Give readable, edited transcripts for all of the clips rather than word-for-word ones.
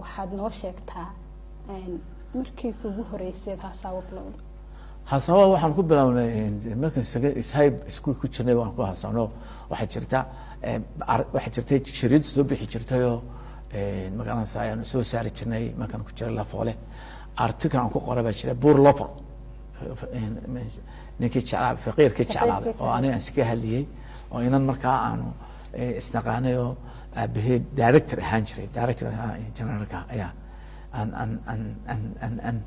Waxaad noo sheegtaa markii kugu horeysay hasaawo bilowda. Hasaaba waxaan ku bilownay markaan high school ku jirnay waan ku hasano. Waxaa jirta waxaa jirtay jariid soo bixi jirtayoo magaranaysa ayaanu soo saari jirnay markaan ku jiray Lafoole. Article aan ku qoray baa jira, "Poor Lover", ninkii jeclaa, faqiirkii jeclaaday, oo aniga aan iska hadliyey, oo inan markaa aanu isnaqaanay oo aabaheed director ahaan jiray, director generalka, ayaa aan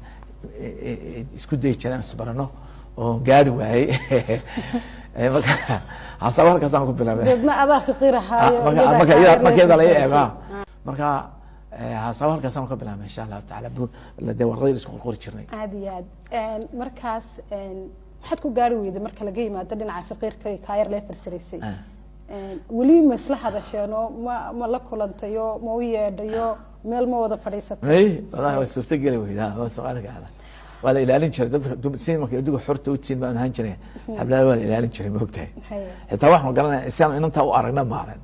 isku dayi jiray aan isbarano oo gaari waayey. Marka hasaaba halkaasaan ku bilaabay. Deedna adaa faqiir ahaayo. Marka iyada la eega, marka hasaaba halkaasaan ka bilaabay, insha Allahu taala. Dee warqadii isku qorqori jirnay. Aada iyo aad. Markaas maxaad ku gaari weyday, marka laga yimaado dhinaca faqiirka iyo kaayar lee farsaraysay? Weli ma isla hadasheenoo ma la kulantayo, ma u yeedhayo, meel ma wada fadhiisatay? May, wallahi waa suurtageli weydaa. Waa su'aalka waa la ilaalin jiray dadka si marka adigu xorta u tiin baan ahaan jiray. Hablaha waa la ilaalin jiray, ma ogtahay? Xitaa waxaan garanaya si aanu inantaa u aragna maalin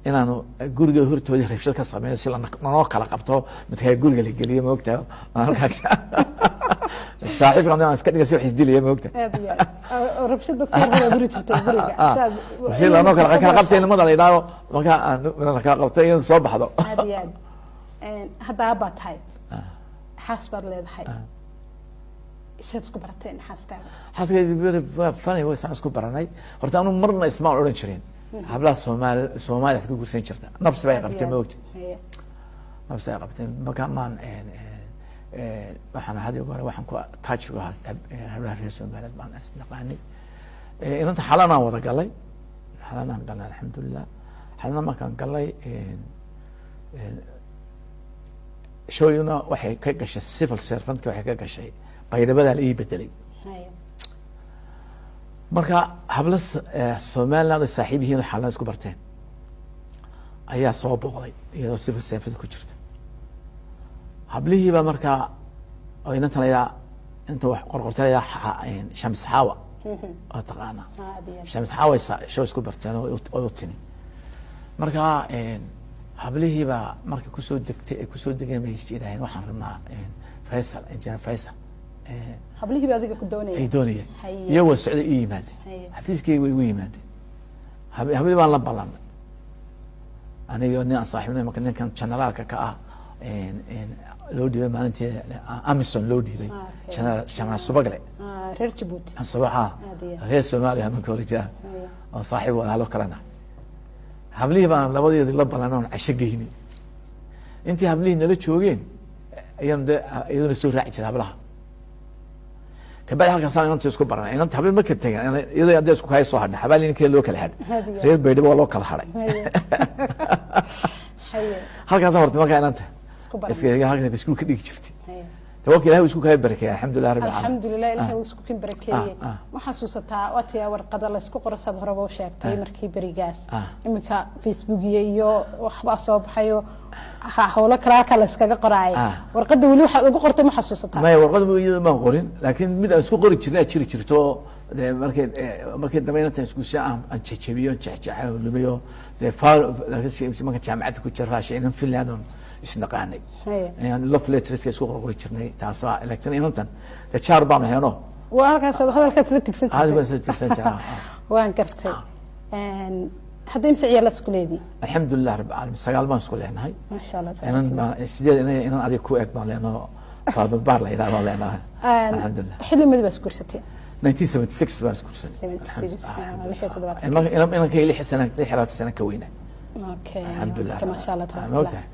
inaanu guriga hortooda rabshad ka sameeyo si lanoo kala qabto, midkaa guriga la geliyo, ma ogtahay? Saaxiibka aan iska dhiga si wax isdilaya, ma ogtahay? Aad iyo aad. Rabshad dadka waa guri jirtay guriga. Si lanoo kala qabtay inamada la yidhaahdo, marka aan kala qabto iyadu soo baxdo. Aad iyo aad. Hadda aabbaa tahay, xaas baad leedahay. Isaad isku barateen xaaskaaga? Xaaska very funny way saan isku baranay. Horta anu marna ismaan odhan jirin hablaha Soomaali Soomaaliya ku guursan jirta. Nabsi bay qabteen, ma ogta? Nabsi ay qabteen. Marka maan waxaan had iyo goor waxaan ku touch ku ahaa hablaha reer Soomaaliyeed baan isnaqaanay. Inanta xalanaan wada galay, xalanaan galnay, alxamdulilah. Xalana markaan galay, shooyuna waxay ka gashay civil servantka, waxay ka gashay Baydhabadaa la ii bedelay. Marka hablo Somaliland oo saaxiib yihiin oo xalana isku barteen ayaa soo booqday iyadoo civil servant ku jirta. Hablihiiba markaa oo inanta la yidhaha, inta wax qorqorta la yidhaha, Shams Xaawa oo taqaanaa. Aad iyo aad. Shams Xaawa show isku barteen oo u timi. Marka hablihiibaa markay kusoo degtay, ay kusoo degeen, bay yidhaaheen, "Waxaan rabnaa Faysal, Engineer Faysal." Hablihii ba adiga ku doonaya? Ay doonayeen. Iyagoo socday ii yimaadeen. Xafiiskeyga way igu yimaadeen. Hablii baan la ballanay, anigo nin aan saaxiibnay. Marka ninkan generaalka ka ah loo dhiibay maalintii AMISOM loo dhiibay. General Subagle. Ah, reer Jabuuti. Subaxa. Aad iyo aad. Reer Soomaaliya marka hore jira oo saaxiib walaalo kalena. Hablihii baan labadeedii la ballanay oon casho geynay. Intii hablihii nala joogeen ayaan de iyaduna soo raaci jiray hablaha. Kabacdi halkaasaan inanta isku baranay. Inanta habli marka tagan iyadoo hadda isku kaya soo hadhay, xabaal ninkeeda loo kala hadhay. Reer Baydhabo waa loo kala hadhay. Halkaasaan horta markaa inanta Isku baranay. Halkaas iskuul ka dhigi jirtay. Tawakkal Ilahi uu isku kaya barakeeyay, alxamdulilah rabbil caalamiin. Alxamdulilah, Ilahay uu isku kin barakeeyey. Ma xasuusataa waatiyaa warqada laysku qoro, saad horeba u sheegtay, markii berigaas? Iminka Facebookiya iyo waxbaa soo baxayo, hawlo kale halkaa layskaga qoraayay. Warqadda weli waxaad ugu qortay ma xasuusataa? Maya, warqad iyada maan qorin, laakiin mid aan isku qori jirnay jiri jirto. Dee markii dambe inantan iskuusha aan jejebiyo, jexjeexay oo lumiyo. Dee laakiin marka jaamacadda ku jira raasha inan Finland oon isnaqaanay ayaan love letterska isku qorqori jirnay. Taasa, laakiin inantan dee jaar baanu heeno. Waa halkaas hadalkaas la tigsan Adigo jirtay. isla tigsan jira. Waan gartay. Hadda imse ciyaal isku leedii? Alxamdulilah rabbil caalamiin, sagaal baan isku leenahay. Maasha Allah. Inan baan sideed, inan adiga ku eg baan leenaho, Faaduma Baar la yidhaha baan leenahay, alxamdulilah. Xilli madi baa isguursateen? 1976 baan isguursanay. 76, 76. Inankay 6 sana, 26 sana ka weynaa. Alxamdulilah. Maasha Allah. Ma ogtahay?